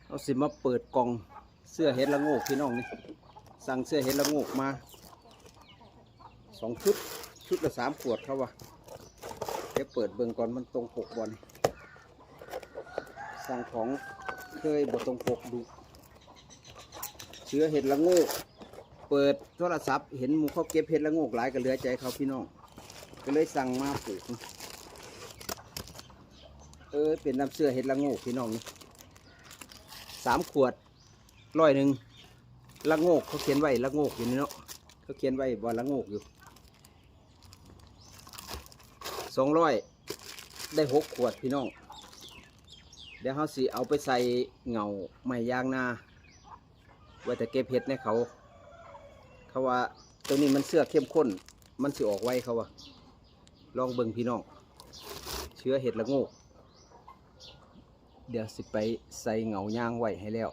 ເຮົາຊິມາເປີດກ່ອງເຊື້ອເຫັດລະໂງກພີ່ນ້ອງນີ້. ສັ່ງເຊື້ອເຫັດລະໂງກມາສອງຊຸດ, ຊຸດລະສາມຂວດເຂົາວ່າ. ດຽວເປີດເບິ່ງກ່ອນ ມັນຕົງປົກບໍ່ນີ້. ສັ່ງຂອງເຄີຍບໍ່ຕົງປົກດຸ. ເຊື້ອເຫັດລະໂງກ ເປີດໂທລະສັບເຫັນໝູ່ເຂົາເກັບເຫັດລະໂງກຫຼາຍ ກໍເຫຼືອໃຈເຂົາພີ່ນ້ອງ, ກໍເລີຍສັ່ງມາປູກ. ເອີ ເປັນນຳເຊື້ອເຫັດລະໂງກພີ່ນ້ອງນີ້. ສາມຂວດ ຮ້ອຍໜຶ່ງ. ລະໂງກ ເຂົາຂຽນໄວ້ລະໂງກຢູ່ນີ້ເນາະ, ເຂົາຂຽນໄວ້ວ່າລະໂງກຢູ່. ສອງຮ້ອຍ ໄດ້ຫົກຂວດພີ່ນ້ອງ. ດຽວເຮົາຊິເອົາໄປໃສ່ເຫງົ້າໄມ້ຢາງນາ ໄວ້ຖ້າເກັບເຫັດໃຫ້ເຂົາ. ເຂົາວ່າໂຕນີ້ມັນເຊື້ອເຂັ້ມຂຸ້ນ ມັນຊິອອກໄວເຂົາວ່າ. ລອງເບິ່ງພີ່ນ້ອງ ເຊື້ອເຫັດລະໂງກ. ດຽວຊິໄປໃສ່ເຫງົ້າຍາງໄວ້ໃຫ້ແລ້ວ.